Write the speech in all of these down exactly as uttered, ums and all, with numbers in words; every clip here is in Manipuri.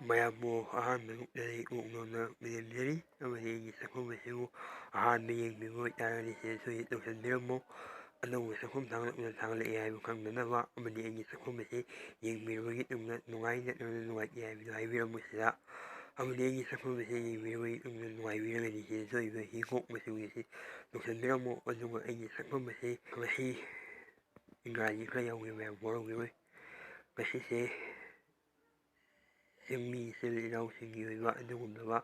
ꯃꯌꯥꯝꯕꯨ ꯑꯍꯥꯟꯕ ꯅꯨꯡꯗ ꯂꯩ ꯎꯛꯅꯣꯅ ꯂꯩꯔꯝꯖꯔꯤ, ꯑꯃꯗꯤ ꯑꯩꯒꯤ ꯆꯥꯛꯈꯨꯝ ꯑꯁꯤꯕꯨ ꯑꯍꯥꯟꯕ ꯌꯦꯡꯕꯤꯕ ꯑꯣꯏꯇꯥꯔꯒꯗꯤ ꯁꯤꯗꯁꯨ ꯍꯦꯛ ꯇꯧꯁꯟꯕꯤꯔꯝꯃꯨ꯫ ꯑꯅꯧꯕ ꯆꯥꯛꯈꯨꯝ ꯊꯥꯡꯂꯛꯅ ꯊꯥꯡꯂꯛꯑꯦ ꯍꯥꯏꯕ ꯈꯪꯅꯅꯕ, ꯑꯃꯗꯤ ꯑꯩꯒꯤ ꯆꯥꯛꯈꯨꯝ ꯑꯁꯤ ꯌꯦꯡꯕꯤꯔꯕꯒꯤ ꯇꯨꯡꯗ ꯅꯨꯡꯉꯥꯏ ꯅꯠꯇ꯭ꯔꯒ ꯅꯨꯡꯉꯥꯏꯇꯦ ꯍꯥꯏꯕꯗꯨ ꯍꯥꯏꯕꯤꯔꯝꯃꯨ ꯁꯤꯗ꯫ ꯑꯃꯗꯤ ꯑꯩꯒꯤ ꯆꯥꯛꯈꯨꯝ ꯑꯁꯤ ꯌꯦꯡꯕꯤꯔꯕꯒꯤ ꯇꯨꯡꯗ ꯅꯨꯡꯉꯥꯏꯕꯤꯔꯒꯗꯤ ꯁꯤꯗꯁꯨ ꯑꯣꯏꯕ ꯍꯤ ꯀꯣꯛ ꯃꯆꯨꯒꯤ ꯑꯁꯤ ꯇꯧꯁꯟꯕꯤꯔꯝꯃꯨ꯫ ꯑꯗꯨꯒ ꯑꯩꯒꯤ ꯆꯥꯛꯈꯨꯝ ꯑꯁꯤ ꯉꯁꯤ ꯏꯪꯒ꯭ꯔꯥꯖꯤ ꯈꯔ ꯌꯥꯎꯕ ꯃꯌꯥꯝ ꯋꯥꯔꯧꯕꯤꯔꯣꯏ꯫ ꯉꯁꯤꯁꯦ ꯆꯤꯡꯃꯤ ꯏꯆꯤꯜ ꯏꯅꯥꯎꯁꯤꯡꯒꯤ ꯑꯣꯏꯕ ꯑꯗꯨꯒꯨꯝꯂꯕ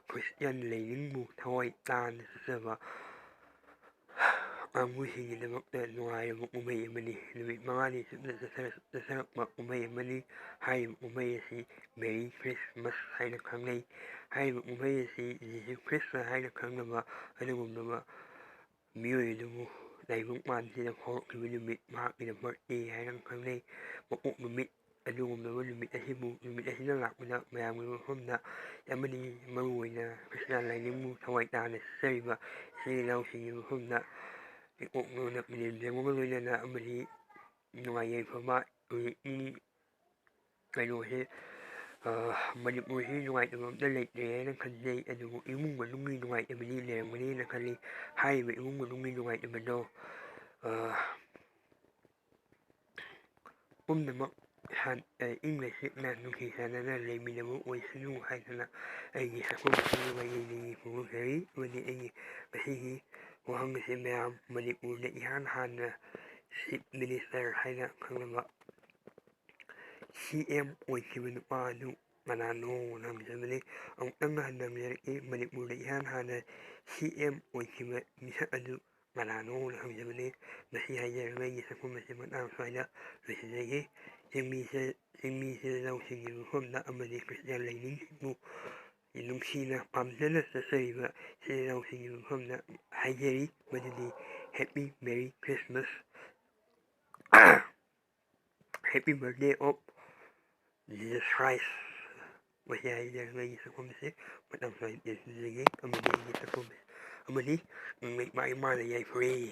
ꯈ꯭ꯔꯤꯁꯇꯤꯌꯥꯟ ꯂꯥꯏꯅꯤꯡꯕꯨ ꯊꯋꯥꯏ ꯇꯥꯅ ꯆꯠꯆꯕ ꯀꯥꯡꯕꯨꯁꯤꯡꯒꯤꯗꯃꯛꯇ ꯅꯨꯡꯉꯥꯏꯔꯕ ꯀꯨꯝꯍꯩ ꯑꯃꯅꯤ꯫ ꯅꯨꯃꯤꯠ ꯃꯉꯥꯅꯤ ꯆꯨꯞꯅ ꯆꯠꯊꯔꯛ-, ꯆꯠꯊꯔꯛꯄ ꯀꯨꯝꯍꯩ ꯑꯃꯅꯤ꯫ ꯍꯥꯏꯔꯤꯕ ꯀꯨꯝꯍꯩ ꯑꯁꯤ ꯃꯦꯔꯤ ꯈ꯭ꯔꯤꯁꯃꯥꯁ ꯍꯥꯏꯅ ꯈꯪꯅꯩ꯫ ꯍꯥꯏꯔꯤꯕ ꯀꯨꯝꯍꯩ ꯑꯁꯤ ꯖꯤꯁꯨ ꯈ꯭ꯔꯤꯁꯇ ꯍꯥꯏꯅ ꯈꯪꯅꯕ ꯑꯗꯨꯒꯨꯝꯂꯕ ꯃꯤꯑꯣꯏ ꯑꯗꯨꯕꯨ ꯂꯥꯏꯕꯛ ꯃꯥꯟꯁꯤꯗ ꯐꯥꯎꯔꯛꯈꯤꯕ ꯅꯨꯃꯤꯠ, ꯃꯍꯥꯛꯀꯤꯗꯃꯛ ꯕꯥꯔꯊꯗꯦ ꯍꯥꯏꯅ ꯈꯪꯅꯩ꯫ ꯃꯄꯣꯛ ꯅꯨꯃꯤꯠ ꯑꯗꯨꯒꯨꯝꯂꯕ ꯅꯨꯃꯤꯠ ꯑꯁꯤꯕꯨ, ꯅꯨꯃꯤꯠ ꯑꯁꯤꯗ ꯂꯥꯛꯄꯗ ꯃꯌꯥꯝꯒꯤ ꯃꯐꯝꯗ ꯑꯃꯗꯤ ꯃꯔꯨꯑꯣꯏꯅ ꯈ꯭ꯔꯤꯁꯇꯥꯟ ꯂꯥꯏꯅꯤꯡꯕꯨ ꯊꯋꯥꯏ ꯇꯥꯅ ꯆꯠꯆꯔꯤꯕ ꯏꯆꯤꯜ ꯏꯅꯥꯎꯁꯤꯡꯒꯤ ꯃꯐꯝꯗ ꯏꯀꯣꯛ ꯅꯣꯟꯅ ꯄꯨꯅꯦꯝꯖꯕꯒ ꯂꯣꯏꯅꯅ ꯑꯃꯗꯤ ꯅꯨꯡꯉꯥꯏ ꯌꯥꯏꯐꯕ ꯍꯧꯖꯤꯛꯀꯤ ꯀꯩꯅꯣꯁꯦ, ꯑ, ꯃꯅꯤꯄꯨꯔꯁꯤ ꯅꯨꯡꯉꯥꯏꯇꯕ ꯑꯝꯇ ꯂꯩꯇ꯭ꯔꯦ ꯍꯥꯏꯅ ꯈꯟꯖꯩ꯫ ꯑꯗꯨꯕꯨ ꯏꯃꯨꯡ ꯃꯅꯨꯡꯒꯤ ꯅꯨꯡꯉꯥꯏꯇꯕꯗꯤ ꯂꯩꯔꯝꯒꯅꯤꯅ ꯈꯜꯂꯤ꯫ ꯍꯥꯏꯔꯤꯕ ꯏꯃꯨꯡ ꯃꯅꯨꯡꯒꯤ ꯅꯨꯡꯉꯥꯏꯇꯕꯗꯣ, ꯑ, ꯄꯨꯝꯅꯃꯛ ꯁꯥꯟ-, ꯑ, ꯏꯪꯅ ꯆꯤꯛꯅ ꯅꯨꯡꯁꯤ ꯆꯥꯟꯅꯅ ꯂꯩꯃꯤꯟꯅꯕ ꯑꯣꯏꯁꯅꯨ ꯍꯥꯏꯗꯅ ꯑꯩꯒꯤ ꯁꯛꯈꯪ ꯃꯥꯏꯀꯩꯗꯒꯤ ꯐꯣꯡꯗꯣꯛꯆꯔꯤ꯫ ꯑꯃꯗꯤ ꯑꯩꯒꯤ ꯉꯁꯤꯒꯤ ꯋꯥꯍꯪ ꯑꯁꯤ ꯃꯌꯥꯝ ꯃꯅꯤꯄꯨꯔꯗ ꯏꯍꯥꯟ ꯍꯥꯟꯅ ꯆꯤꯐ ꯃꯤꯅꯤꯁꯇꯔ ꯍꯥꯏꯅ ꯈꯪꯅꯕ ꯁꯤ ꯑꯦꯝ ꯑꯣꯏꯈꯤꯕ ꯅꯨꯄꯥ ꯑꯗꯨ ꯀꯅꯥꯅꯣꯅ ꯍꯪꯖꯕꯅꯤ꯫ ꯑꯃꯨꯛꯇꯪꯒ ꯍꯟꯅ ꯍꯪꯖꯔꯛꯏ, ꯃꯅꯤꯄꯨꯔꯗ ꯏꯍꯥꯟ ꯍꯥꯟꯅ ꯁꯤ ꯑꯦꯝ ꯑꯣꯏꯈꯤꯕ ꯃꯤꯁꯛ ꯑꯗꯨ ꯀꯅꯥꯅꯣꯅ ꯍꯪꯖꯕꯅꯤ꯫ ꯃꯁꯤ ꯍꯥꯏꯖꯔꯒ ꯑꯩꯒꯤ ꯁꯛꯈꯨꯝ ꯑꯁꯤ ꯃꯇꯥꯡ ꯁ꯭ꯋꯥꯏꯗ ꯂꯣꯏꯁꯤꯟꯖꯒꯦ꯫ ꯆꯤꯡꯃꯤꯁꯦ, ꯆꯤꯡꯃꯤꯁꯦ ꯂꯧꯁꯤꯡꯒꯤ ꯃꯐꯝꯗ ꯑꯃꯗꯤ ꯈ꯭ꯔꯤꯁꯇꯤꯌꯥꯟ ꯂꯥꯏꯅꯤꯡꯕꯨ ꯅꯨꯡꯁꯤꯅ ꯄꯥꯝꯖꯅ ꯆꯠꯆꯔꯤꯕ ꯏꯆꯤꯜ ꯏꯅꯥꯎꯁꯤꯡꯒꯤ ꯃꯐꯝꯗ ꯍꯥꯏꯖꯔꯤ, ꯃꯗꯨꯗꯤ Happy Merry Christmas, Happy Birthday of Jesus Christ꯫ ꯃꯁꯤ ꯍꯥꯏꯖꯔꯒ ꯑꯩꯒꯤ ꯁꯛꯈꯨꯝꯁꯦ ꯃꯇꯝ ꯁ꯭ꯋꯥꯏꯗ ꯂꯣꯏꯁꯤꯟꯖꯒꯦ꯫ ꯑꯃꯗꯤ ꯑꯩꯒꯤ ꯁꯛꯈꯨꯝ ꯑꯃꯗꯤ ꯏꯃꯥ ꯏꯃꯥꯅ ꯌꯥꯏꯐꯔꯦ꯫